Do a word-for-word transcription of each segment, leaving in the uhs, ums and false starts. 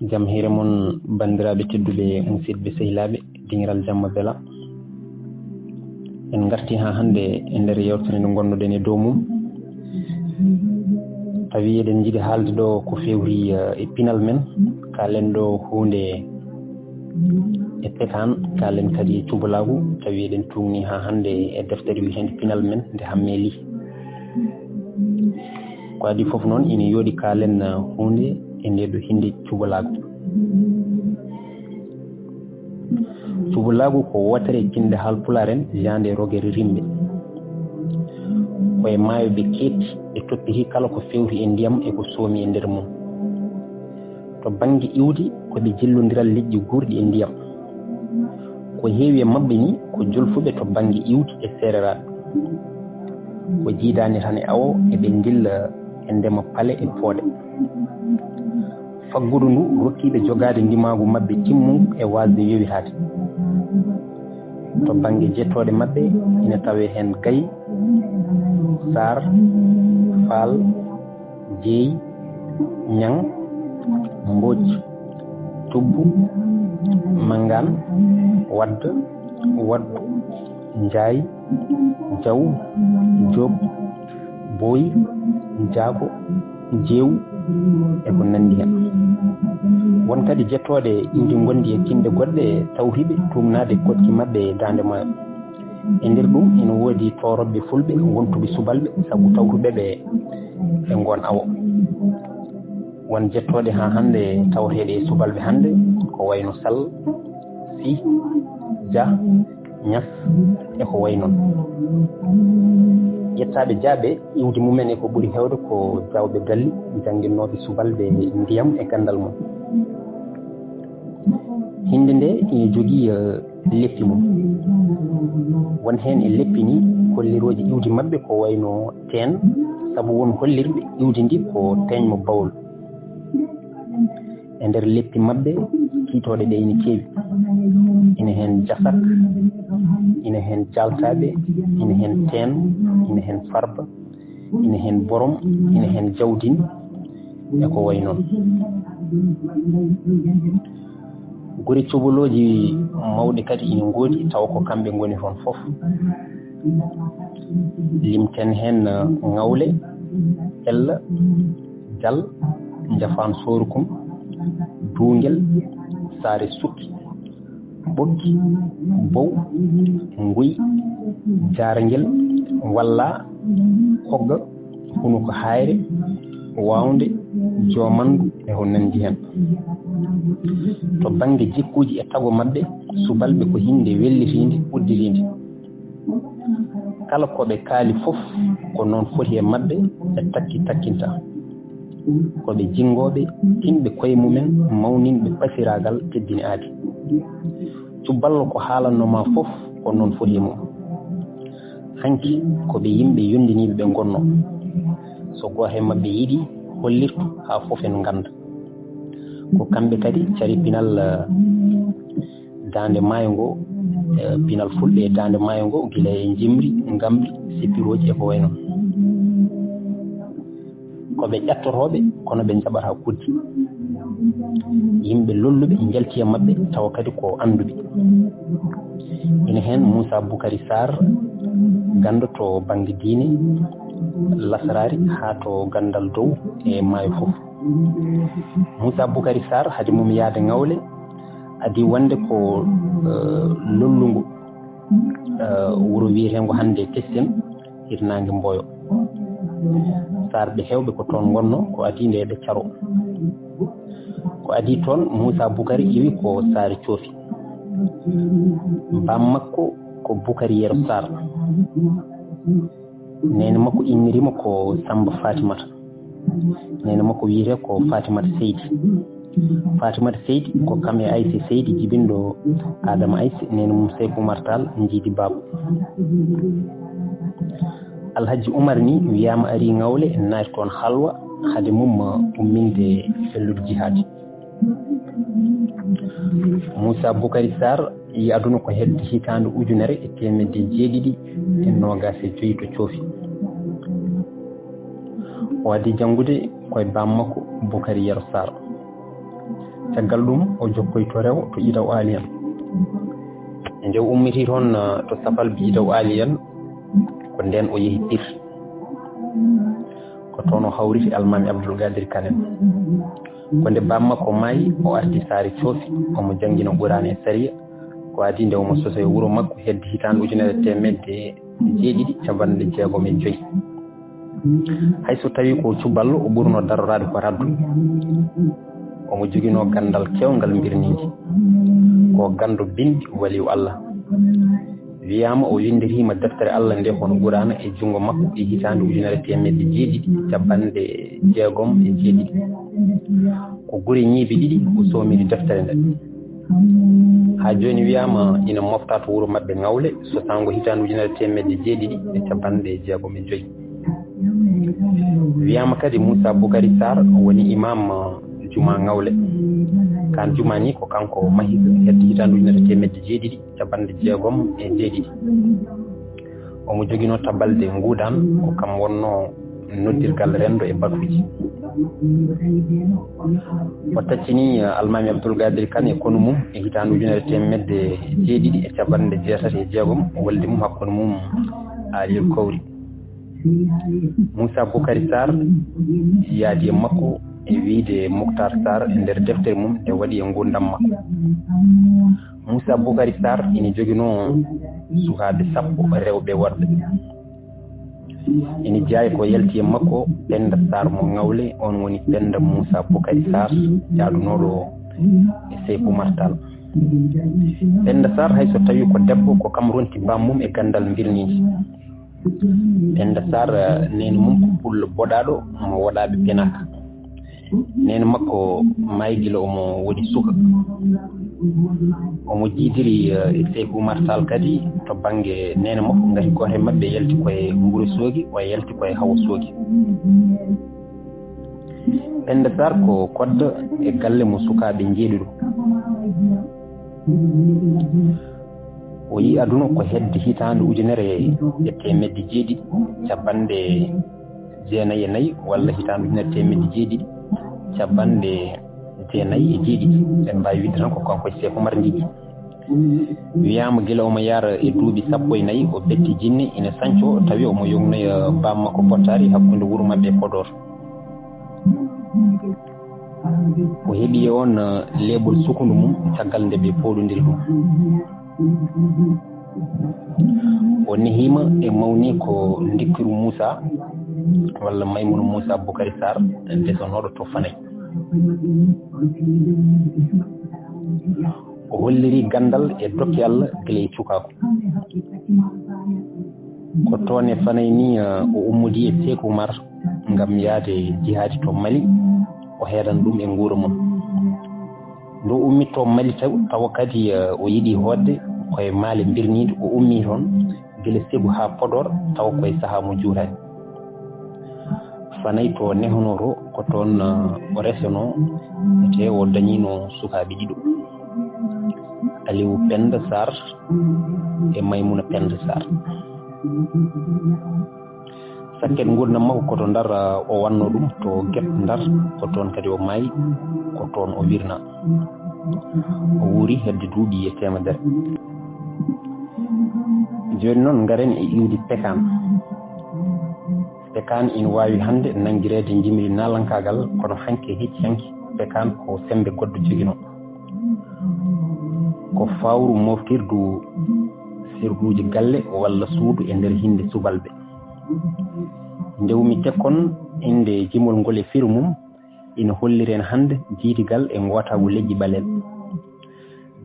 Jam hiire mon, banndiraaɓe tedduɓe, musidɓe, sehilaaɓe, dingiral jamma bela. En ngarti haa hannde e nder yewtere nde ngonnoɗen e dow mum. Tawi eɗen njiɗi haalde ɗo ko fewri, eh, e pinal men. Kaalen ɗo huunde e pekaan, kaalen kadi e cubalaagu. Tawi eɗen tuugni haa hannde e deftere wiyeteende Pinal Men nde Hammee Lih. Ko adii fof noon, ina yooɗi kaalen, eh, huunde e ndee ɗo hinnde cubalaagu. Cubalaagu ko wootere e kinɗe Haalpulaar en, jaande e rogere rimɓe. Ko e maayo ɓe keetti, ɓe toppiti kala ko fewti e ndiyam e ko soomi e nder mum. To bannge iwdi, ko ɓe jillondiral liƴƴi guurɗi e ndiyam. Ko heewi e maɓɓe ni ko jolfuɓe to bannge iwdi e seereraaɓe. Ko jiidaani tan e awo, eɓe ndilla e ndema pale e pooɗe. Faggudu ndu rokkiiɓe jogaade ndimaagu maɓɓe timmungu e waasde yowitaade. To bannge jettooɗe maɓɓe ina tawee heen Gay, Saar, Faal, Jeey, Ñaŋ, Mbooc, Tubbu, Manngaan, Wadd, Waddu, Njaay, Jaw, Joob, Booy, Jaako, Jeew, e ko nanndi heen. Won kadi jettooɗe iwdi ngonndi e kinɗe goɗɗe tawriiɓe tuugnaade koɗki maɓɓe e daande maayo. E nder ɗum ina woodi toorooɓe fulɓe wontuɓe subalɓe sabu tawtuɓe ɓe e ngoon awo. Won jettooɗe haa hannde tawreeɗe e subalɓe hannde ko wayno Sall, Sy, Dia, Niass e ko wayi noon. Yettaaɓe jaaɓe iwdi mumen e ko ɓuri heewde ko jaawɓe galli jannginnooɓe subalɓe ndiyam e ganndal mum. Hinnde nde ina jogii, eh, leppi mum. Won heen e leppi ni hollirooji iwdi maɓɓe ko wayno teen, sabu won hollirɓe iwdi ndi ko teeñmo bawol. E nder leppi maɓɓe, kiitooɗe ɗe ina keewi. Ina heen jasak, ina heen jaaltaaɓe, ina heen teen, ina heen farba, ina heen borom, ina heen jawdin, e ko wayi noon. Gure cobolooji mawɗe kadi ina ngoodi, tawa ko kamɓe ngoni toon fof. Limten heen, eh, Ŋawle, Ella, Jal, Njafaan Soorukum, Duungel, Saare Sukki, Ɓokki, Bow, Nguy, Jaarngel, Walla, Hogga, Hunuko Haayre, Waawnde, Joomanndu e ko nanndi heen. To bannge jikkuuji e tago maɓɓe, subalɓe ko hinnde wellitiinde, udditiinde. Kala ko ɓe kaali fof ko noon foti e maɓɓe, ɓe takki takkinta. Ko ɓe jinngooɓe, tinɓe koye mumen, mawninɓe pasiraagal, teddini aadi. Cuballo ko haalannoo ma fof ko noon foti e mum. Hanki ko ɓe yimɓe yonndiniiɓe ɓe ngonnoo. So gooto e maɓɓe yiɗi, hollirtu haa fof en ngannda. Ko kamɓe kadi cari pinal, eh, daande maayo ngo, eh, pinal fulɓe e daande maayo ngo, gila e njimri, ngamri, sippirooji e ko wayi noon. Ko ɓe ƴattotooɓe, kono ɓe njaɓataa kuddi. Yimɓe lolluɓe njalti e maɓɓe, tawa kadi ko annduɓe. Ina heen Muusaa Bukari Saar, ganndo to bannge diine, lasraari haa to ganndal dow e maayo fof. Muusaa Bukari Saar, hade mum yahde Ŋawle, adii wonde ko, eh, lollungo, eh, wuro wiyeteengo hannde Tessen, hirnaange Mboyo. Saarɓe heewɓe ko toon ngonnoo, ko adii nde ɓe caroo. Ko adii toon, Muusaa Bukari iwi ko Saare Coofi. Baam makko ko Bukari Yero Saar. Neene makko inniri mo ko Sammba Faatimata. Neene makko wiyetee ko Faatimata Seydi. Faatimata Seydi ko kam e Ayse Seydi, jibinɗo Aadama Ayse, neene mum Seyku Umar Taal, Njiidi Baaba. Alhajji Umar ni wiyaama arii Ŋawle, naati toon halwa, hade mum umminde fellude jihaadi. Muusaa Bukari Saar yi aduna ko hedde hitaande ujunere e teemedde jeeɗiɗi e noogaas e joy to Coofi. O adii janngude ko e baam makko Bukari Yero Saar. Caggal ɗum, o jokkoy to Rewo, to Idaw Aali en. E nde o ummitii toon, eh, to Safalbe Idaw Aali en, ko ndeen o yehi Pir. Ko toon o hawriti Almaami Abdul Qadir Kan en. Ko nde baam makko maayi, o arti Saare Coofi, omo janngina Quraan e Sariya. Ko adii nde omo sosa e wuro makko hedde hitaande ujunere teemedde jeeɗiɗi cappanɗe jeegom e joy. Hay so tawii ko cuballo, o ɓurnoo daroraade ko raddo. Omo joginoo ganndal keewngal mbirniindi. Ko ganndo binndi waliyu Allah. Wiyaama o winndiriima deftere Allah nde hono Quraana e junngo makko e hitaande ujunere teemedde jeeɗiɗi cappanɗe jeegom e jeeɗiɗi. Ko gure ñiibi ɗiɗi o soomiri deftere nde. Haa jooni wiyaama ina mofta to wuro maɓɓe Ŋawle, sosaango hitaande ujunere teemedde jeeɗiɗi e cappanɗe jeegom e joy. Wiyaama kadi Muusa Bukari Sarr woni imaam, uh, Jumaa Ŋawle. Kaan Jumaa ni ko kanko mahi hedde hitaande ujunere teemedde jeeɗiɗi cappanɗe jeegom e jeeɗiɗi. Omo joginoo tabalde Nguudaan, ko kam wonnoo noddirgal renndo e batuuji. O taccini, uh, Almaami Abdul Qadir Kan e konu mum e hitaande ujunere teemedde jeeɗiɗi e cappanɗe jeetati e jeegom, wolde mum hakkunde mum Aliyul Kowri. Muusa Bukari Sarr yaadi e makko e wiyde Muktar Sarr e nder deftere mum nde waɗi e nguurndam makko. Muusa Bukari Sarr ina joginoo sukaaɓe sappo rewɓe worɓe. Ina jeyaa ko yalti e makko Pennda Sarr mo Ŋawle, oon woni Pennda Muusa Bukari Sarr, jaadunooɗo e Seyku Umar Taal. Pennda Sarr, hay so tawii ko debbo, ko kam ronti baam mum e ganndal mbirniindi. Pennda Sarr, eh, neene mum ko pullo boɗaaɗo mo woɗaaɓe penaaka. Neene makko maayi gila omo woni suka. Omo jiidiri, eh, e Seyku Umar Taal kadi to bannge neene makko, ngati gooto e maɓɓe yalti ko e Wuro Soogi, o yalti ko e Hawa Soogi. Pennda Sarr ko koddo e galle mo sukaaɓe njeeɗiɗo. O yii aduna ko hedde hitaande ujunere e teemedde jeeɗiɗi cappanɗe jeenayi e nayi walla hitaande ujunere teemedde jeeɗiɗi cappanɗe jeenayi e jeeɗiɗi. En mbaawi wiide tan ko kanko e Seek Umar Ndiji. Wiyaama gila omo yahra e duuɓi sappo e nayi, o betti jinne ina sancoo, tawi omo yognoya baam makko bottaari hakkunde wuro maɓɓe e Podor. O heɓi e oon, eh, leeɓol sukundu mum caggal nde ɓe pooɗondiri ɗum. O nehiima e mawni ko Ndikkiru Muusa walla Maymuna Muusa Bukari Sarr, desanooɗo to Fanay. O holliri ganndal e dokke Allah gila e cukaaku. Ko toon e Fanay ni, eh, o ummodi e Seek Umar ngam yahde jihaadi to Mali, o heedan ɗum e nguura mum. Nde o ummi to Mali taw, tawa kadi, eh, o yiɗi hootde ko e maale mbirniinde, o ummi toon gila Segu haa Podor, tawa ko e sahaa mo juutaani. Fanay to nehonoto, ko toon, eh, o resenoo, te o dañiino sukaaɓe ɗiɗo, Aliou Penda Sarr e Maymuna Penda Sarr. Sakket nguurndam makko ko to Ndar, eh, o wannoo ɗum, to Guet Ndar, ko toon kadi o maayi, ko toon o wirnaa. O wuuri hedde duuɓi e teemedere. Jooni noon, ngaren e iwdi pekaan. Pekaan ina waawi hannde nanngireede njimri naalankaagal, kono hanki e hecci hanki, pekaan ko semmbe goɗɗo joginoo. Ko fawru moftirdu sirluuji galle walla suudu e nder hinnde subalɓe. Nde wumi tekkon innde jimol ngol e firu mum, ina holliri en hannde jiidigal e ngootaagu leƴƴi ɓalel.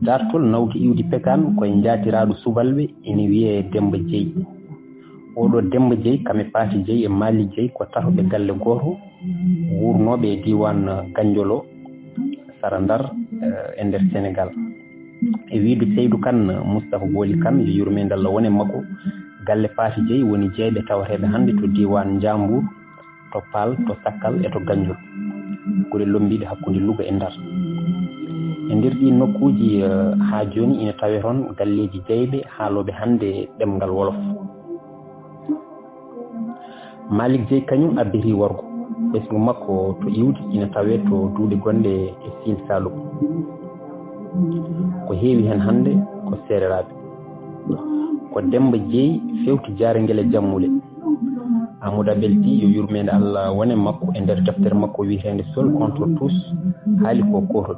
Daartol nawki iwdi pekaan ko e njaatiraaɗo subalɓe ina wiyee Demmba Jeey. Ooɗoo Demmba Jeey, kam e Paati Jeey e Maalik Jeey ko tatoɓe galle gooto, wuurnooɓe e diiwaan Ganjolo, sara Ndar, eh, e nder Senegaal. E wiyde Seydu Kan, Mustafa Booli Kan, yo yurmeende Allah won e makko, galle Paati Jeey woni jeeyɓe tawateeɓe hannde to diiwaan Njaambur, to Paal, to Sakkal e to Ganjol, gure lommbiiɗe hakkunde Luga e Ndar. E nder ɗiin nokkuuji, eh, haa jooni ina tawee toon galleeji jeeyɓe haalooɓe hannde ɗemngal Wolof. Maalik Jeey kañum abbitii worgo. Ɓesngu makko to iwdi ina tawee to duuɗe gonɗe e Siin Saalum. Ko heewi heen hannde ko seereraaɓe. Ko Demmba Jeey fewti Jaarngel e Jammule. Amadou Abel Sy, yo yurmeende Allah wone makko, e nder deftere makko wiyeteende Seul contre tous, haali ko kootol.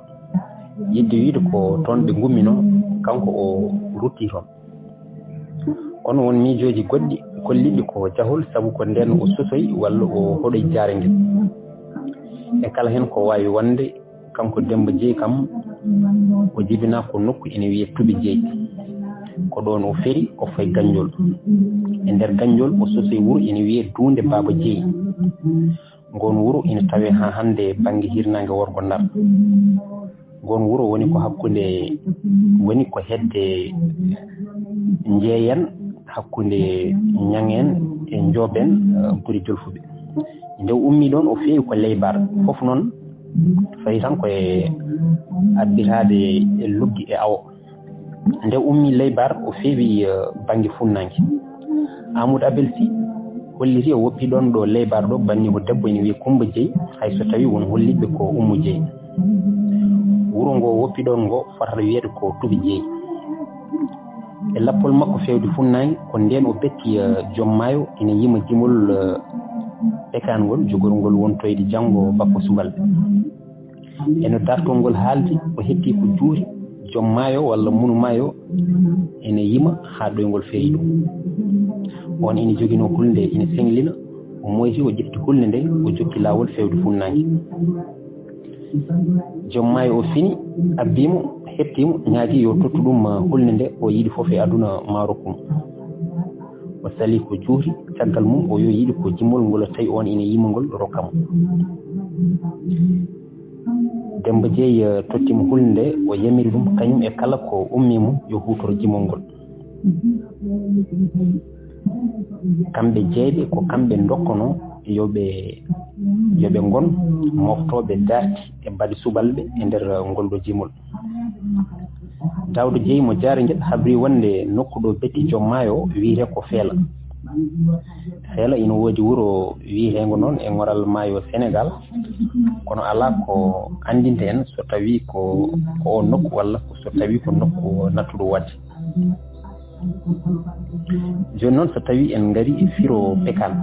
Yiɗde wiyde ko toon ɓe ngumminoo, kanko o ruttii toon. Kono won miijooji goɗɗi kolliiɗi ko jahol, sabu ko ndeen o sosoyi walla o hoɗoyi Jaarngel. E kala heen ko waawi wonde, kanko Demmba Jeey kam, o jibinaa ko nokku ene wiyee Tuɓe Jeey. Ko ɗoon o feri, o fayi Gannjool. E nder Gannjool, o sosoyi wuro ene wiyee Duunde Baaba Jeey. Ngoon wuro ina tawee haa hannde bannge hirnaange worgo Ndar. Ngoon wuro woni ko hakkunde, woni ko hedde Njeeyeen, hakkunde Ñaŋeen e Njoobeen, eh, guri Jolfuɓe. Nde o ummii ɗoon, o feewi ko Leybar. Fof noon, fayi tan ko e abbitaade e luggi e awo. Nde ummii Leybar, o feewi, eh, bannge funnaange. Amadou Abel Sy holliti o woppii ɗoon ɗo Leybar ɗo, banni ko debbo ene wiyee Kummba Jeey, hay so tawii won holliiɓe ko Ummu Jeey. Wuro ngo o woppi ɗoon ngo fotata wiyeede ko Tuɓe Jeey. E lappol makko feewde funnaange, ko ndeen o betti, eh, joom maayo ina yima jimol, eh, pekaangol jogorngol wontoyde janngo bako subalɓe. E no dartol ngol haaldi, o hetti ko juuti, joom maayo walla munu maayo ene yima haa ɗoyngol feewi ɗum. On ene joginoo hulnde ene seŋlina, o moyti, o ƴetti hulnde nde, o jokki laawol feewde funnaange. Joom maayo o fini, abbii mo, hetti mo, ñaagii yo tottu ɗum, ah, hulnde nde o yiɗi fof e aduna maa rokku mo. O sali ko juuti, caggal mum o yo yiɗi ko jimol ngol o tawi on ene yima ngol rokka mo. Demmba Jeey, eh, totti mo hulnde nde, o yamiri ɗum kañum e kala ko ummii mum yo huutoro jimol ngol. Kamɓe jeeyɓe ko kamɓe ndokkanoo yo ɓe, yo ɓe ngon moftooɓe daarti e baɗe subalɓe e nder ngol ɗo jimol. Daawda Jeey mo Jaarngel habri wonde nokku ɗo betti joom maayo o wiyetee ko Feela. Feela ina woodi wuro wiyeteengo noon e ŋoral maayo Senegaal, kono alaa ko anndinta en so tawii ko, ko o nokku walla ko so tawii ko nokku nattuɗo waɗde. Jooni noon, so tawii en ngarii e firo pekaan,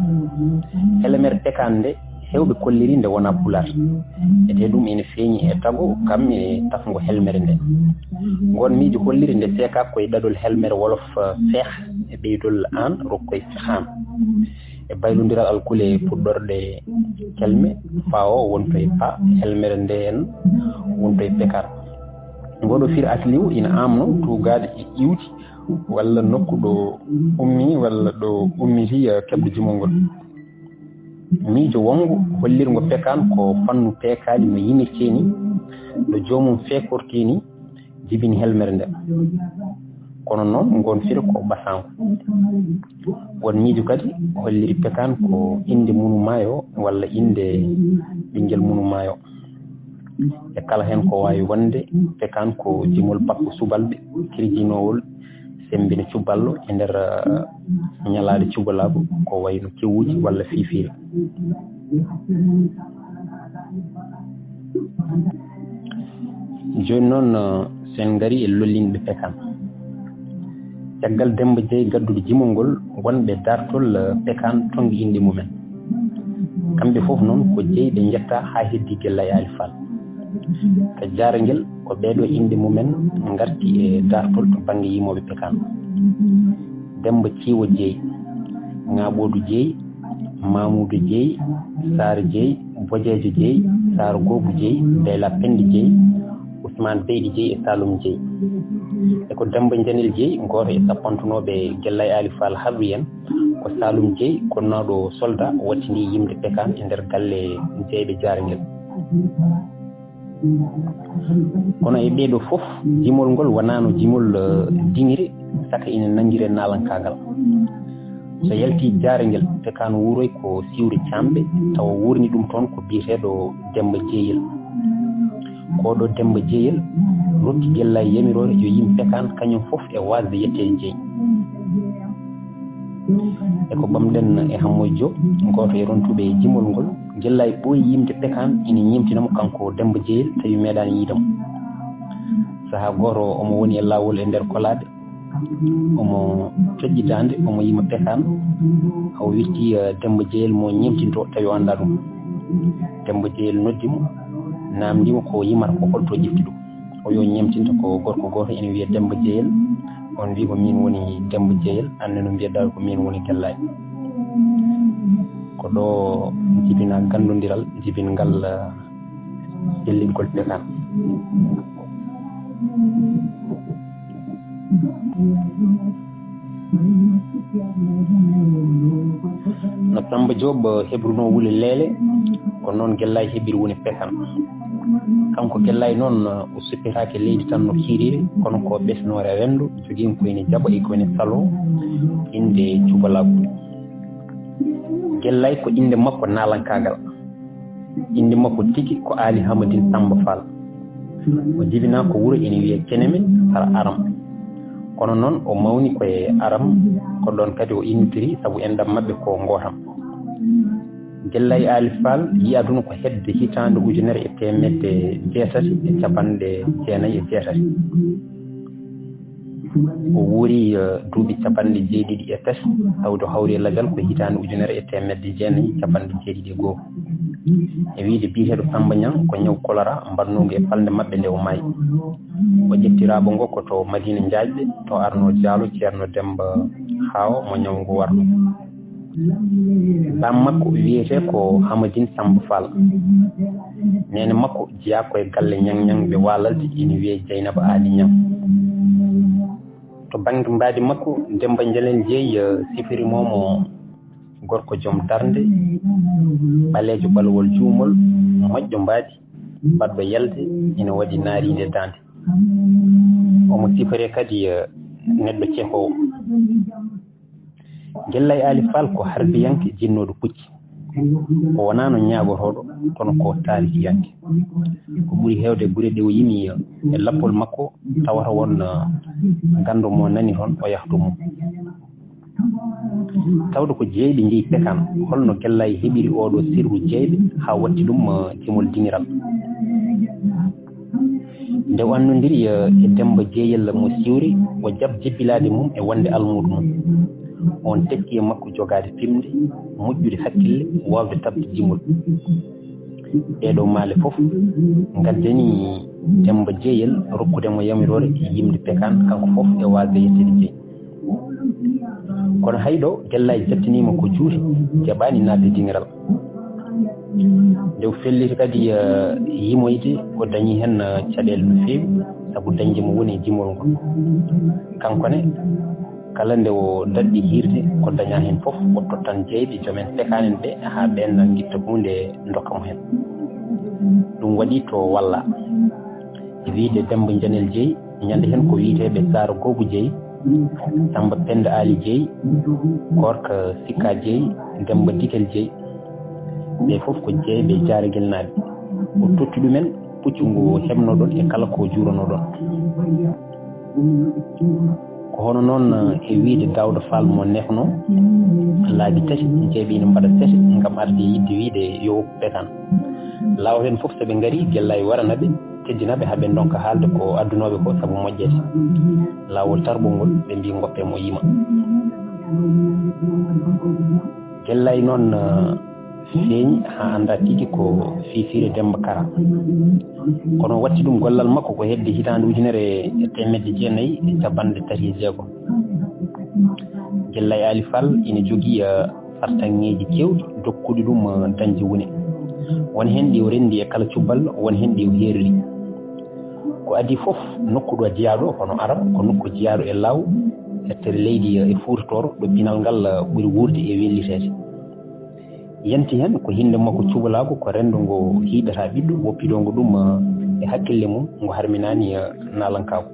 helemere pekaan nde, heewɓe kolliri nde wonaa pulaar. Etee ɗum ene feeñi e tago kam e tafngo helmere nde. Ngoon miijo holliri nde seekaa ko e ɗaɗol helmere wolof, eh, feex, e ɓeydol aan rokkoy fexaan. E baylondiral alkule puɗɗorɗe kelme, faa o wonto e pa, helmere nde en wonto e pekar. Ngoo ɗoo firi asliw ina aamno tuugaade e iwdi walla nokku ɗo ummii walla ɗo ummitii, eh, keɓɗo jimol ngol. Miijo wonngo hollirngo pekaan ko fannu peekaaɗi no yimirtee nii, no joomum feekortee nii, jibini helmere nde. Kono noon, ngoon firo ko ɓasaango. Won miijo kadi holliri pekaan ko innde munu maayo walla innde ɓinngel munu maayo. E kala heen ko waawi wonde, pekaan ko jimol bakko subalɓe, kirjinoowol, semmbina cuballo e nder, eh, ñalaade cubalaagu, ko wayno kewuuji walla fiifiire. Jooni noon, eh, so en ngarii e lollinɓe pekaan. Caggal Demmba Jeey gaddude jimol ngol, wonɓe daartol, eh, pekaan tonngi innde mumen. Kamɓe fof noon ko jeeyɓe njettaa haa heddii Gellay Aali Faal. Ka Jaarngel ko ɓee ɗoo innde mumen ngarti e daartol to bannge yimooɓe pekaan. Demmba Ciiwo Jeey, Ŋaaɓoodu Jeey, Maamuudu Jeey, Saar Jeey, Bojeejo Jeey, Saar Goobu Jeey, Beyla Penndi Jeey, Usmaan Beydi Jeey e Saalum Jeey. E ko Demmba Njanel Jeey, gooto e sappantunooɓe Gellay Aali Faal habri en, ko Saalum Jeey, konnaaɗo soldat, wattini yimde pekaan e nder galle jeeyɓe Jaarngel. Kono e ɓee ɗoo fof, jimol ngol wonaano jimol, eh, diŋire, saka ina nanngiree naalankaagal. So yaltii Jaarngel, pekaan wuuroy ko siwre caamɓe, tawa wuurni ɗum toon ko biyeteeɗo Demmba Jeeyel. Ko ɗo Demmba Jeeyel rokki Gellay yamiroore yo yim pekaan kañum fof e waasde yetteede Jeey. E ko ɓamɗen e Hammoy Joob, gooto e rontuɓe jimol ngol, Gellaay ɓooyi yimde Pekaan ina ñemtina mo kanko Demmba Jeeyel, tawi meeɗaani yiide mo. Sahaa gooto omo woni e laawol e nder kolaaɗe, omo feƴƴi daande, omo yima Pekaan, o witti, eh, Demmba Jeeyel mo ñemtinto tawi o anndaa ɗum. Demmba Jeeyel noddi mo, naamndi mo ko yimata ko, holto ƴefti ɗum. O yo ñemtinta ko gorko gooto ina wiyee Demmba Jeeyel. On mbii ko miin woni Demmba Jeeyel, aan ne no mbiyeɗaa ko miin woni Gellaay. Ko ɗo jibinaa ganndondiral jibingal, eh, ƴellitgol Pekaan. No Sammba Joob heɓrunoo Wuli Leele, ko noon Gellaay heɓiri woni Pekaan. Kanko Gellaay noon, o suppetaake leydi tan no kiiriri, kono ko ɓesnoore renndo, jogii ko ene jaɓa e ko ene saloo innde cubalaagu. Gellaay ko innde makko naalankaagal. Innde makko tigi ko Aali Hamadin Sammba Faal. O jibinaa ko wuro ene wiyee Keneme, hara Aram. Kono noon o mawni ko e Aram, ko ɗoon kadi o innitiri sabu enɗam maɓɓe ko Ngootam. Gellaay Aali Faal yi aduna ko hedde hitaande ujunere e teemedde jeetati e capanɗe jeenayi e jeetati. O wuuri, eh, duuɓi capanɗe jeeɗiɗi e tati, tawde o hawri e lajal ko hitaande ujunere e teemedde jeenayi capanɗe jeeɗiɗi e go'o. E wiyde biyeteeɗo Sammba Ñaŋ ko ñaw kolara mbaɗnoongu e falnde maɓɓe nde o maayi. O ƴetti raaɓo ngo ko to Madiina Njaayɓe, to Arno Jaalo, Ceerno Demmba Haawo mo ñaw ngu warno. Baam makko wiyetee ko Hamadin Sammba Faal. Neene makko jeyaa ko e galle Ñaŋ-Ñaŋ ɓe Waalalde ina wiyee Jeynaba Aali Ñaŋ. To bannge mbaadi makko, Demmba Njanel Jeey, eh, sifiri mo mo gorko joom darnde, ɓaleejo ɓalwol juumol, moƴƴo mbaadi, baɗɗo yalde, ina waɗi naariinde daande. Omo siforee kadi, eh, neɗɗo cehoowo. Gellaay Aali Faal ko harbiyanke jinnooɗo pucci. O wonaano ñaagotooɗo, kono ko taaritiyanke. Ko ɓuri heewde e gure ɗe o yimi e lappol makko, tawata won, eh, ganndo mo nani toon, o yahto mum. Tawde ko jeeyɓe njeyi Pekaan, holno Gellaay heɓiri ooɗoo sirru jeeyɓe haa watti ɗum, eh, jimol diŋiral? Nde o anndondiri, eh, e Demmba Jeeyel mo Siwre, o jaɓ jebbilaade mum e wonde almuudo mum. Oon tekki e makko jogaade piɓnde, moƴƴude hakkille, waawde taɓde jimol. Ɗee ɗoo maale fof ngaddani Demmba Jeeyel rokkude mo yamiroore yimde Pekaan, kanko fof e waasde yettude jeyi. Kono hay ɗo Gellaay jattiniima ko juuti, jaɓaani naatde diŋiral. Nde o felliti kadi, eh, yimoyde, o dañi heen, eh, caɗeele no feewi, sabu dañde mo woni jimol ngol. Kanko ne, kala nde o daɗɗi hiirde, ko dañaa heen fof, o tottan jeeyɓe, joom en Pekaan en ɓe, haa ɓeen ngitta huunde, ndokka mo heen. Ɗum waɗi to walla. E wiyde Demmba Njanel Jeey, ñande heen ko wiyeteeɓe Saara Goobu Jeey, Sammba Pennda Aali Jeey, Koorka Sikka Jeey, Demmba Dikel Jeey. Ɓe fof ko jeeyɓe Jaaragilnaaɓe. O totti ɗumen puccu ngu o heɓnoɗon e kala ko juuronoɗon. Ko hono noon, eh, e wiyde Daawda Faal mo nehno laabi tati, jeeyɓe ina mbaɗa sete ngam arde yiɗde wiyde yo woppu Pekaan. Laawol heen fof, so ɓe ngarii, Gellaay warana ɓe, teddina ɓe, haa ɓe ndonka haalde ko addunooɓe ko sabu moƴƴeede. Laawol tarɓol ngol, ɓe mbii ngoppee mo yima. Gellaay noon, eh, feeñi haa anndaa tigi ko fiifiire Demmba Kara. Kono watti ɗum gollal makko ko hedde hitaande ujunere e teemedde jeenayi e cappanɗe tati e jeego. Gellaay Aali Faal ina jogii, eh, fartaŋŋeeji keewɗi dokkuɗi ɗum, eh, dañde wune. Won heen ɗi o renndi e kala cubbal, won heen ɗi o heeriri. Ko adii fof, nokku ɗo jeyaaɗo, hono Aram, ko nokku jeyaaɗo e law, e tere leydi, eh, e Fuuta Tooro, ɗo pinal ngal, eh, ɓuri wuurde e welliteede. Yanti heen ko hinnde makko cubalaagu, ko renndo ngo hiiɗata ɓiɗɗo, woppidoongo ɗum, eh, e hakkille mum, ngo harminaani, eh, naalankaagu.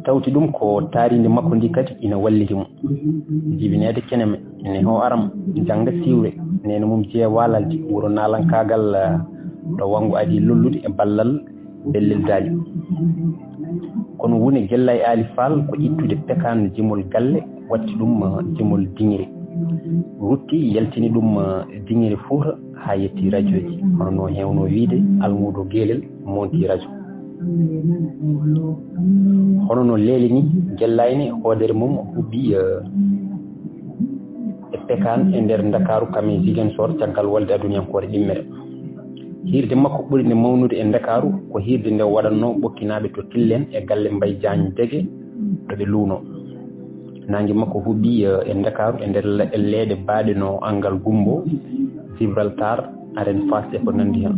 Tawti ɗum ko taariindi makko ndi kadi ina walliti mo. Jibineede Keneme, neho Aram, jannga Siwre, neene mum jeya Waalalde, wuro naalankaagal, eh, ɗo wanngo adii lollude e ballal Bellel Daali. Kono wune Gellaay Aali Faal ko ittude Pekaan jimol galle, watti ɗum, eh, jimol diŋire. Rutti yaltini ɗum, eh, diŋere Fuuta haa yetti rajooji, hono no heewno wiyde Almuudo Geelel monti rajo. Hono no leeli ni, Gellaay ne hoodere mum huɓɓi, eh, e Pekaan e nder Ndakaaru kam e Ziguinchor caggal wolde aduniyankoore ɗimmere. Hiirde makko ɓuri nde mawnude e Ndakaaru ko hiirde nde waɗatnoo ɓokkinaaɓe to Tilleen e galle Mbay Jaañ Dege ɗo ɓe luuno. Naange makko huɓɓi, eh, e Ndakaaru e nder le-, leeɗe baaɗe no Angal Gumbo, Gibraltar, Arène Fass e ko nanndi heen.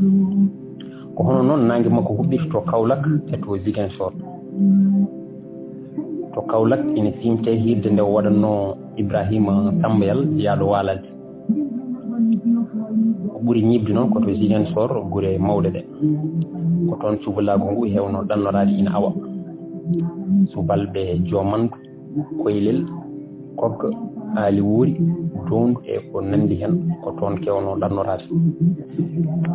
Ko hono noon naange makko huɓɓirta to Kaolack e to Ziguinchor. To Kaolack ina siimtee hiirde nde o waɗatnoo Ibrahima Sambayal jeyaaɗo Waalaaji. O ɓuri ñiiɓde noon ko to Ziguinchor, gure mawɗe ɗe. Ko toon cubalaagu ngu heewno ɗannoraade ina awa. Subalɓe Joomandu, Koylel, Kogga, Aliwoori, Doondu e ko nanndi heen, ko toon keewno ɗannoraade.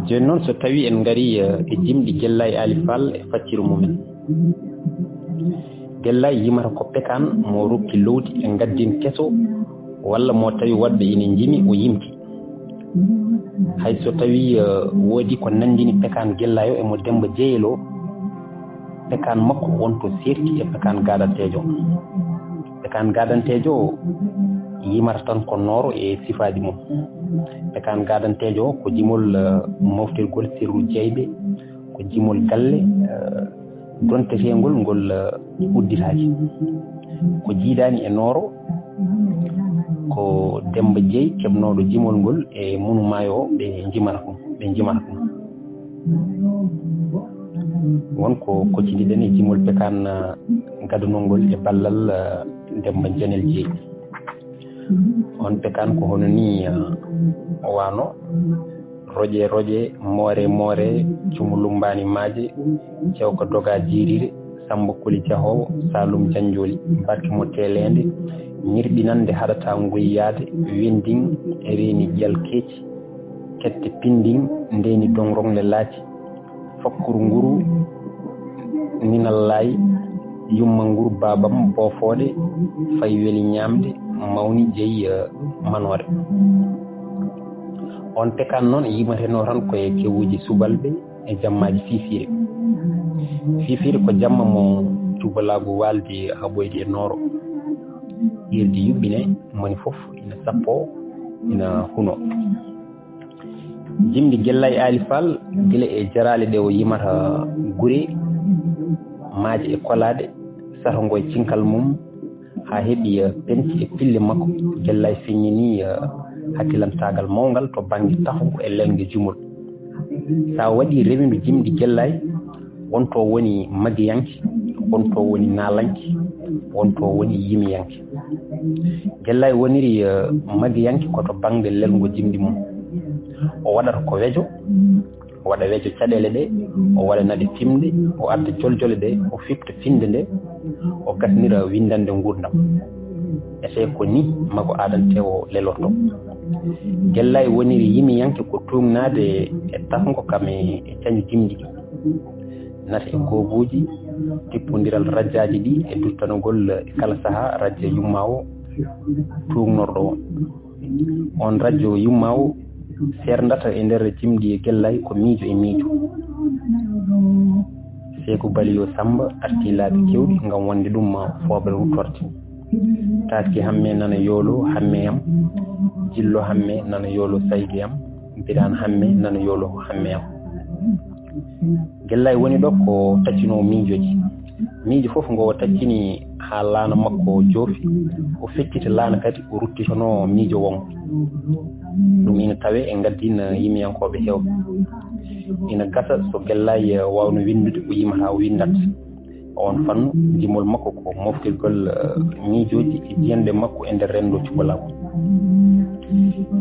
Jooni noon, so tawii en ngarii, eh, e jimɗi Gellaay Aali Faal e facciru mum en. Gellaay yimata ko Pekaan mo rokki loowdi e ngaddin keso, walla mo tawi woɗɓe ina njimi, o yimti. Hay so tawii, eh, woodi ko nanndini Pekaan Gellaay o e mo Demmba Jeeyel o, Pekaan makko wonto seerti e Pekaan gaadanteejo. Pekaan gaadanteejo yimata tan ko Nooro e sifaaji mum. Pekaan gaadanteejo ko jimol, eh, moftirgol sirru jeyɓe, ko jimol galle, eh, donteteengol ngol, eh, udditaaki. Ko jiidaani e Nooro, ko Demmba Jeey keɓnooɗo jimol ngol e Munu Maayo o ɓe njimata ɗum, ɓe njimata ɗum. Won ko kocciniɗen e jimol Pekaan, eh, gadanol ngol e ballal, eh, Demmba Janel Jeey. On Pekaan ko hono nii, eh, wano: Roƴe roƴe, moore moore, cumu lumbaani maaje, cewka doga jiirire, Samba Koli Jahoowo, Saalum Janjooli, barke mo teeleende, ñirɓinande haɗata ngoyyaade, wendin reeni jal keeci, kette pindin ndeeni dongroŋle laaci, fakkuru nguru ninal laay, yumma nguru baabam boofooɗe, fay weli ñaamde, mawni jeyi, eh, manoore. On Pekaan noon yimateno tan ko e kewuuji subalɓe e jammaaji fiifiire. Fiifiire ko jamma mo cubalaagu waaldi haɓoyde e Nooro. Hiirde yuɓɓine, moni fof ina sappo, ina huno. Jimɗi Gellaay Aali Faal, gila e jaraale ɗe o yimata gure, maaje e kolaaɗe, satongo e cinkal mum, haa heɓi, eh, penti e pille makko, Gellaay feññini, eh, hakkilantaagal mawngal to bannge taho e lelnge jumol. So a waɗii rewindu jimɗi Gellaay, won to woni magiyanke, won to woni naalanke, won to woni yimiyanke. Gellaay woniri, eh, magiyanke ko to bannge lelngo jimɗi mum. O waɗata ko wejo, o waɗa wejo caɗeele ɗe, o waɗa naɗe fimde, o adda joljole ɗe, o fifta finde nde, o gasnira winndannde nguurndam. Etee ko ni mago aadanteewo lelorto. Gellaay woniri yimiyanke ko tuugnaade e tahngo kam e, e cañu jimɗi ɗi. Nata e goobuuji, tippondiral rajjaaji ɗi e duttanogol e kala sahaa rajja yumma o tuugnorɗo o. On rajjo yumma o seerndata e nder jimɗi e Gellaay ko miijo e miijo. Seeku Baliyo Samba arti laabi keewɗi ngam wonde ɗum fooɓre ruttorde. Taaski Hamme nana yoolo Hamme am, Jillo Hamme nana yoolo Saydi am, Biraan Hamme nana yoolo Hamme am. Gellaay woni ɗo ko taccinoowo miijooji. Miijo fof ngo o taccini haa laana makko joofi, o feccita laana kadi, o ruttitanoo miijo wongo. Ɗum ina tawee e ngaddin yimiyankooɓe heewɓe. Ina gasa so Gellaay waawno winndude, o yimata o winndat. Oon fannu, jimol makko ko moftirgol, eh, miijooji e jiyanɗe makko e nder renndo cubalaagu.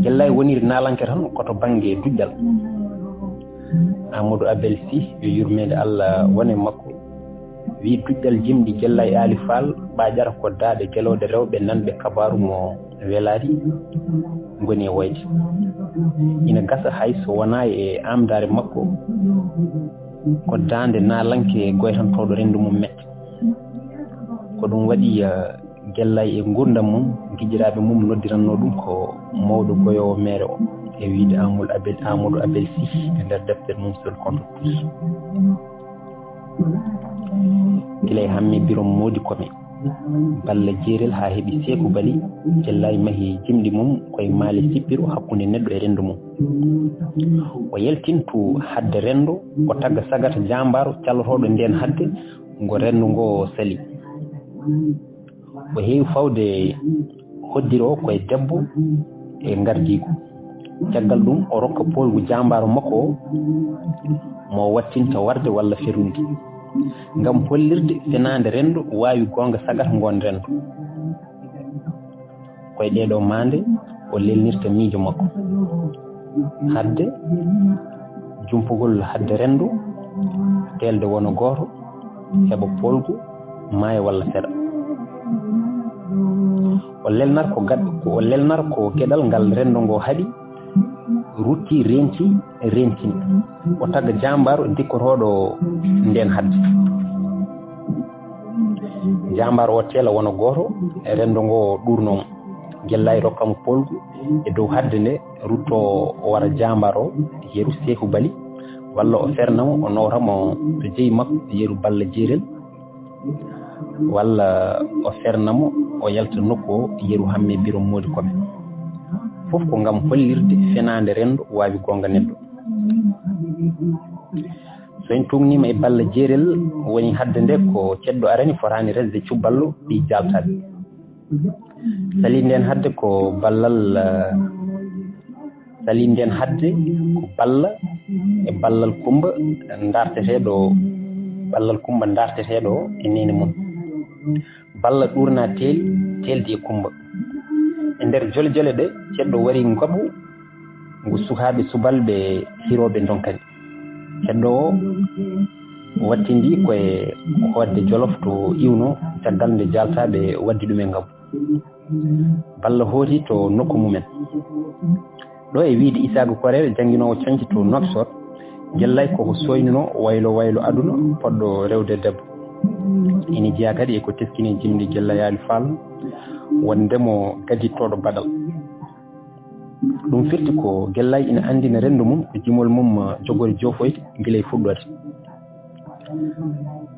Gellaay woniri naalanke tan ko to bannge duƴƴal. Amadou Abel Sy, yo yurmeende Allah won e makko, wi duƴƴal jimɗi Gellaay Aali Faal ɓaaƴata ko daaɗe gelooɗe rewɓe nanɓe kabaaru mo welaani ngoni e woyde. Ina gasa hay so wonaa e aamdaare makko, ko daande naalanke goytantooɗo renndo mum mette. Ko ɗum waɗi, eh, Gellay e ngurndam mum, giƴiraaɓe mum noddirannoo ɗum ko mawɗo goyoowo meere o, e wiyde Amadou Abel, Amadou Abel Sy e nder deftere mum Seul contre tous. Gila e Hammee Birom Moodi Kome, Balla Jeerel haa heɓi Seeku Bali, Gellay mahi jimɗi mum koye Maale Sippiro hakkunde neɗɗo e renndo mum. O yaltintu hadde renndo, o tagga sagata jaambaaro calotooɗo ndeen hadde ngo renndo ngoo sali. O heewi fawde hoddiro o koye debbo e ngardiigu. Caggal ɗum, o rokka poolgu jaambaaro makko o, mo wattinta warde walla ferunde, ngam hollirde fenaande renndo waawi goonga sagata ngoon renndo. Koye ɗee ɗoo maande, o lelnirta miijo makko. Hadde jumpugol hadde renndo, teelde wona gooto, heɓa poolgu, maaya walla seɗa. O lelnar ko gad-, o lelnar ko geɗal ngal renndo ngo haɗi, rutti, renti, rentini. O tagga jaambaaro dikkotooɗo ndeen hadde. Jaambaaro o teela wona gooto, renndo ngo ɗuurnoo mo. Gellay rokka mo poolgu e dow hadde nde, rutto o wara jaambaaro o, yeru Seeku Bali, walla o ferna mo, o nawra mo to jeyi makko, yeru Balla Jeerel, walla o ferna mo, o yalta nokku o, yeru Hammee Birom Moodi Kome. Fof ko ngam hollirde fenaande renndo waawi goonga neɗɗo. So en tuugniima e Balla Jeerel, woni hadde nde ko ceddo arani fotaani resde cubballo ɓiy jaaltaaɓe. Salii ndeen hadde ko ballal, eh, salii ndeen hadde ko Balla e ballal Kummba ndaarteteeɗo, ballal Kummba ndaarteteeɗo e neene mum. Balla ɗuurnaa teeli, teeldi e Kummba. E nder jole jole ɗe, ceddo wari ngabu ngu sukaaɓe subalɓe hirooɓe ndonkani. Ceddo o wattindii ko e hoodde Jolof to iwno, caggal nde jaaltaaɓe waddi ɗum e ngabu. Balla hooti to nokku mumen. Ɗo e wiyde Isaagu Koreere, jannginoowo coñce to Nouakchott, Gellay koko sooynunoo waylo waylo aduna poɗɗo rewde debbo. Ina jeyaa kadi e ko teskini jimɗi Gellay Aali Faal, wonde mo gadittooɗo baɗal. Ɗum firti ko Gellay ina anndina renndo mum ko jimol mum jogori joofoyde gila e fuɗɗoode.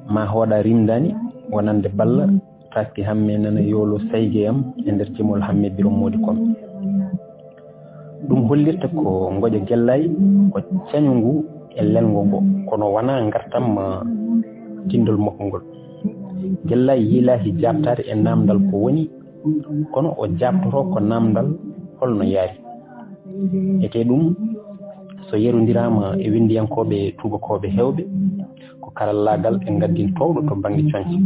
Ma hooɗa rimdaani wonande Balla, taski Hammee nana yoolo sayge am e nder jimol Hammee Birom Moodi Kome. Ɗum hollirta ko ngoƴa Gellay ko cañu ngu e lelngo ngo, kono wonaa ngartam, ah, tinndol makko ngol. Gellay yiilaaki jaabtaade e naamndal ko woni, kono o jaabtotoo ko naamndal holno yaari. Etee ɗum, so yerondiraama e winndiyankooɓe tuubakooɓe heewɓe, ko karallaagal e ngaddin toowɗo to bannge coñce.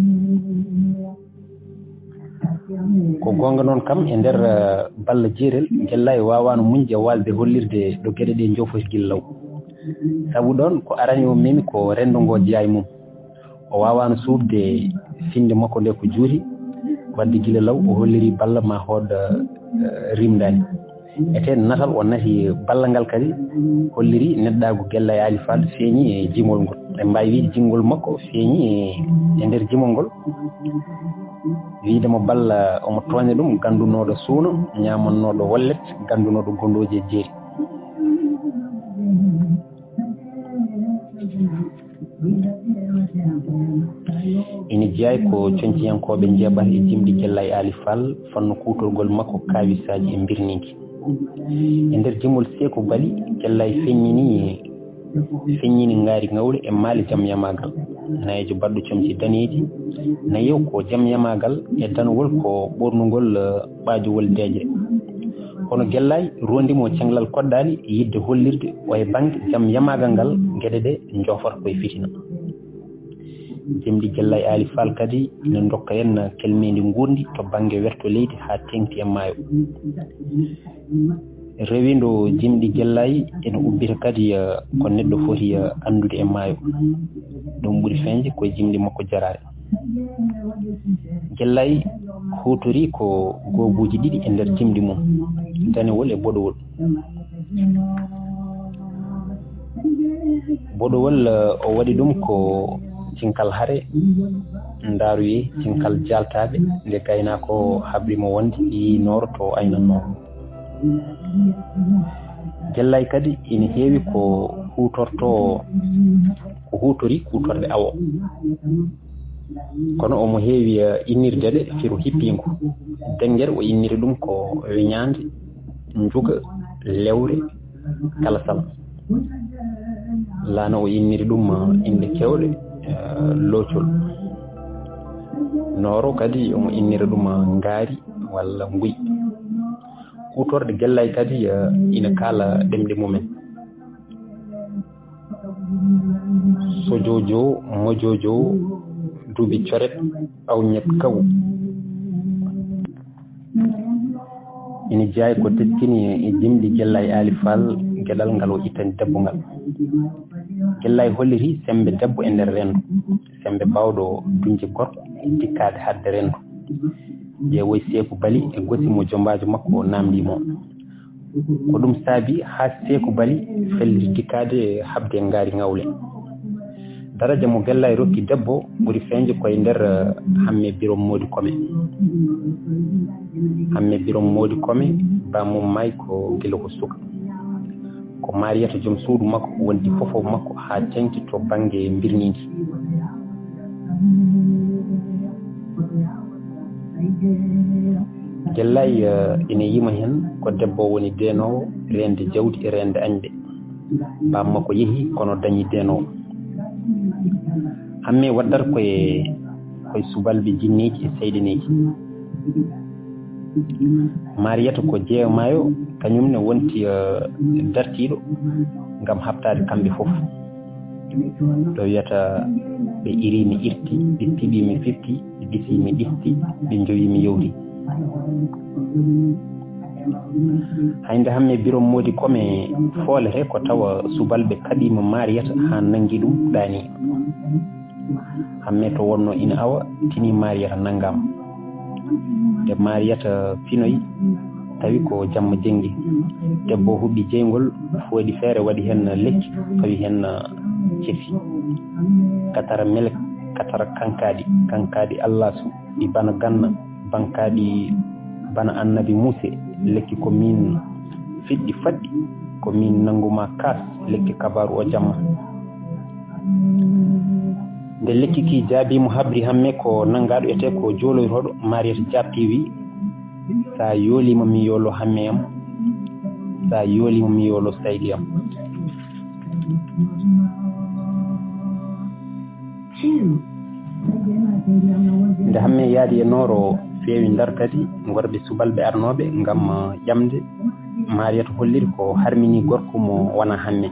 Ko goonga noon kam, e nder, eh, Balla Jeerel, Gellay waawaano muñde waasde hollirde ɗo geɗe ɗe njoofori gila law. Sabu ɗoon ko arani o memi ko renndo ngo jeyaa e mum. O waawaano suuɗde finnde makko nde ko juuti, wadde gila law o holliri Balla ma hooɗ, eh, rimdaani. Etee natal o nati Balla ngal kadi holliri neɗɗaagu Gellay Aali Faal feeñi e jimol ngol. En mbaawi wiyde jimgol makko feeñi e, e nder jimol ngol. Wiyde mo Balla omo tooña ɗum, ganndunooɗo suuno, ñaamannooɗo wollet, ganndunooɗo gondooji e jeeri. Ina jeyaa ko coñciyankooɓe njeeɓata e jimɗi Gellay Aali Faal, fannu kuutorgol makko kaawisaaji e mbirniiki. E nder jimol Seeku Bali, Gellay feññini, feññini Ngaari Ngawle e Maali Jam Yamaagal. Nayeejo baɗɗo comci daneeji, nayeew ko Jam Yamaagal e danowol ko ɓoornugol, eh, ɓaajowol deeƴre. Kono Gellay rondi mo ceŋlal koɗɗaali yiɗde hollirde o e bannge Jam Yamaagal ngal geɗe ɗe njoofata ko e fitina. Jimɗi Gellay Aali Faal kadi ina ndokka en kelmeendi nguurndi to bannge werto leydi haa teeŋti e maayo. Rewindo jimɗi Gellay ina ubbita kadi, eh, ko neɗɗo foti, eh, anndude e maayo. Ɗum ɓuri feeñde ko e jimɗi makko jaraare. Gellay huutori ko goobuuji ɗiɗi e nder jimɗi mum, danewol e boɗowol. Boɗowol, eh, o waɗi ɗum ko cinkal hare, ndaaroyi cinkal jaaltaaɓe, nde gaynaako haɓri mo wonde yiyii Nooro to aynannoo. Gellay kadi ina heewi ko huutortoo, ko huutori kuutorɗe awo. Kono omo heewi, eh, innirde ɗe firo hippiingo. Denngere o inniri ɗum ko weñaande, njuga, lewre, kalasal. Laana o inniri ɗum, eh, innde keewɗe, eh, loocol. Nooro kadi omo innira ɗum, eh, ngaari walla nguy. Kuutorɗe gellay kadi, eh, ina kaala ɗemɗe mumen. Sojojo, mojojo, duubi coret, awñet kaw. Ina jeyaa ko teskini e jimɗi Gellay Aali Faal geɗal ngal o ittani debbo ngal. Gellay holliti semmbe debbo e nder renndo, semmbe baawɗo duñde gorko e dikkaade haɗde renndo. Ƴeewoy Seeku Bali e gosi mo jombaajo makko o naamndii mo. Ko ɗum saabi haa Seeku Bali felliti dikkaade haɓde ngaari ŋawle. Daraja mo Gellay rokki debbo ɓuri feeñde ko e nder, eh, Hamme Birom Moodi Kome. Hamme Birom Moodi Kome, bammum maayi ko gila ko suka. Ko Mariyata joom suudu makko wondi fofo makko haa teŋti to bannge mbirniindi. Gellay, eh, ina yima heen ko debbo woni deenoowo reende jawdi e reende añɓe. Baam makko yehi kono dañi deenoowo. Hamme waddata koye, koye subalɓe jinneeji e seyɗaneeji. Mariyata ko jeeyo maayo, kañum ne wonti, eh, dartiiɗo ngam haɓtaade kamɓe fof. Ɗo wiyata ɓe iri mi irti, ɓe piɓi mi fiɓti, ɓe ɗisi mi ɗisti, ɓe jowi mi yowti. Haynde Hamme Birom Moodi Kome foolete ko tawa subalɓe kaɓiima Mariyata haa nanngi ɗum ɗaani. Hamme to wonno ina awa, tini Mariyata nanngaama. Nde Mariyata finoyi, tawi ko jamma jenngi. Debbo huɓɓi jeyngol, fooɗi feere, waɗi heen lekki, fawi heen cefi. Katara mele, katara kankaaɗi, kankaaɗi Allaasu, ɗi bana ganna, bankaaɗi bana Annabi Muuse, lekki ko miin fiɗɗi faɗɗi, ko miin nanngu ma kaas, lekki kabaaru o jamma. Nde lekki ki jaabii mo haɓri Hamme ko nanngaaɗo etee ko jooloyrooɗo, Mariyata jaabtii wi, "Sa yooliima mi yoolo Hamme am, sa yooliima mi yoolo Saydi am." Nde Hamme yaadi e Nooro feewi Ndar kadi, ngorɓe subalɓe arnooɓe ngam, uh, ƴamde Mariyata holliri ko harmini gorko mo wona Hamme.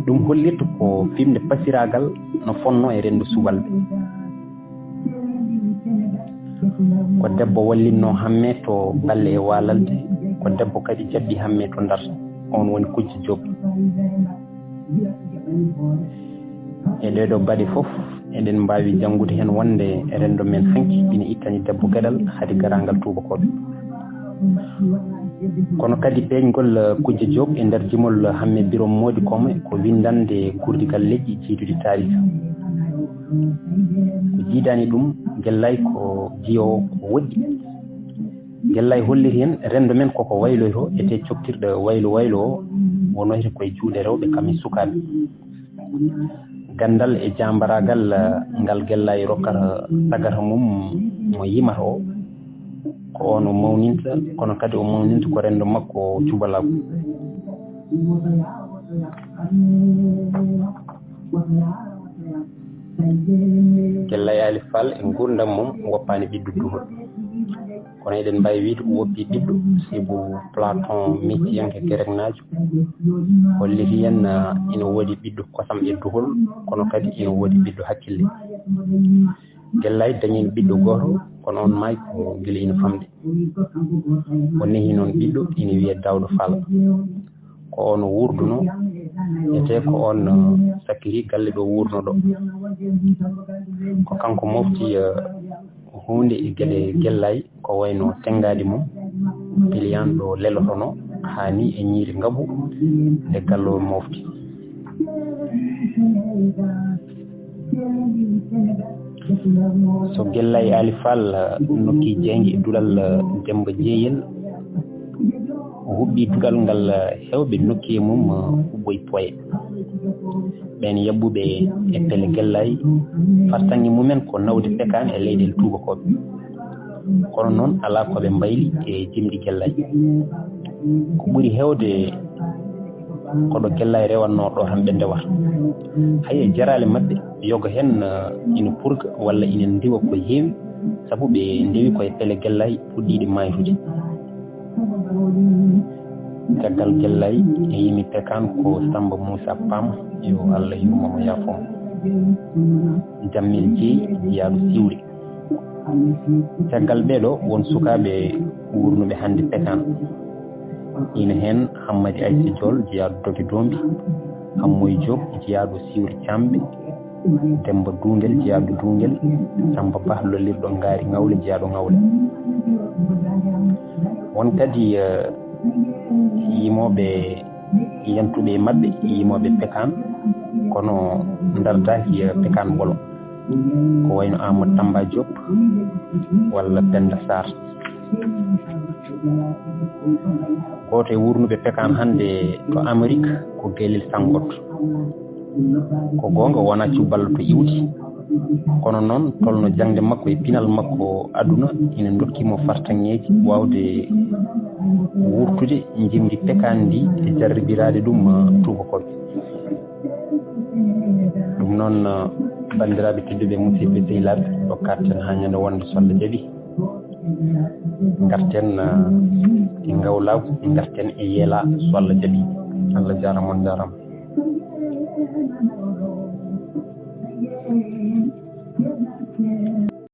Ɗum hollirta ko fiɓnde pasiraagal no fonnoo e renndo subalɓe. Ko debbo wallinnoo Hamme to Balle e Waalalde, ko debbo kadi jaɓɓi Hamme to Ndar, oon woni Kujje Joob. E ɗee ɗoo baɗe fof, eɗen mbaawi janngude heen wonde renndo men hanki ina ittani debbo geɗal hade garaangal tuubakooɓe. Kono kadi peeñgol, eh, Kujje Joob e nder jimol Hamme Birom Moodi Kome ko winndande guurdigal leƴƴi jiiduɗi taariika. Ko jiidaani ɗum, Gellay ko jiyoowo ko woɗɗi. Gellay holliri heen renndo men koko wayloytoo, etee coktirɗe waylo waylo o wonoyta koye juuɗe rewɓe kam e sukaaɓe. Ganndal e jaambaraagal, eh, ngal Gellay rokkata sagata mum mo yimata o, ko oon o mawninta, kono kadi o mawninta ko renndo makko cubalaagu. Gellay Aali Faal e nguurndam mum woppaani ɓiɗɗo duhol. Kono eɗen mbaawi wiyde o woppi ɓiɗɗo, sibu Platon, mecciyanke gereknaajo, holliti en, ah, ina woodi ɓiɗɗo kosam e duhol, kono kadi ina woodi ɓiɗɗo hakkille. Gellay dañiino ɓiɗɗo gooto, kono oon maayi ko gila ina famɗi. O nehi noon ɓiɗɗo ina wiyee Daawda Faal. Ko oon o wuurdunoo, etee ko oon, ah, sakkiri galle ɗo wuurnoɗo. Ko kanko mofti, ah, huunde e geɗe Gellay, ko wayno tenngaade mum, piliyaan ɗo lelotonoo, haa ni e ñiiri ngabu nde gallo mofti. So Gellay Ali Fall nokki jeynge e duɗal Demba Jeeyel, o huɓɓi duɗal ngal heewɓe nokki e mum huɓɓoy poye. Ɓeen yabbuɓe e pele Gellay, fartaŋŋe mumen ko nawde pekaan e leyɗeele tuubakooɓe. Kono noon alaa ko ɓe mbayli e jimɗi Gellay. Ko ɓuri heewde ko ɗo Gellay rewatnoo ɗo tan ɓe ndewata. Hay e jaraale maɓɓe yoga heen ina purga walla ina ndiwa ko heewi, sabu ɓe ndewi ko e pele Gellay puɗɗiiɗe maaytude. Caggal Gellay e yimi pekaan ko Samba Moussa Pam, yo Allah yurmo mo yaafo mo. Jammel Jeey jiyaaɗo Siwre. Caggal ɓeeɗo won sukaaɓe wuurnuɓe hannde pekaan. Ina heen Hammadi Aysa Jool jiyaaɗo Doge Doombi, Hammoy Joob jiyaaɗo Siwre Caamɓe, Demmba Duungel jiyaaɗo Duungel, Sammba Bah lollirɗo Ngaari Ŋawle jiyaaɗo Ŋawle. Won kadi eh, yimooɓe yantuɓe e maɓɓe yimooɓe pekaan, kono ndardaaki eh, pekaan wolo. Ko wayno Amadou Tamba Diop walla Penda Sarr. Gooto e wuurnuɓe pekaan hannde to Amerik ko Gelel Sanngot. Ko goonga wonaa cubballa to iwdi, kono noon tolno jaŋde makko e pinal makko aduna ina ndokki mo fartaŋŋeeji waawde wuurtude njimndi pekaan ndi e jarribiraade ɗum eh, tuubakooɓe. Ɗum noon eh, banndiraaɓe tedduɓe musidɓe sehilaaɓe ɗo katten haa ñande wonde so Allah jaɓi. Ngarten eh, e ngawlaagu, ngarten e yeelaa so Allah jaɓi. Allah jaaraama, on njaaraama.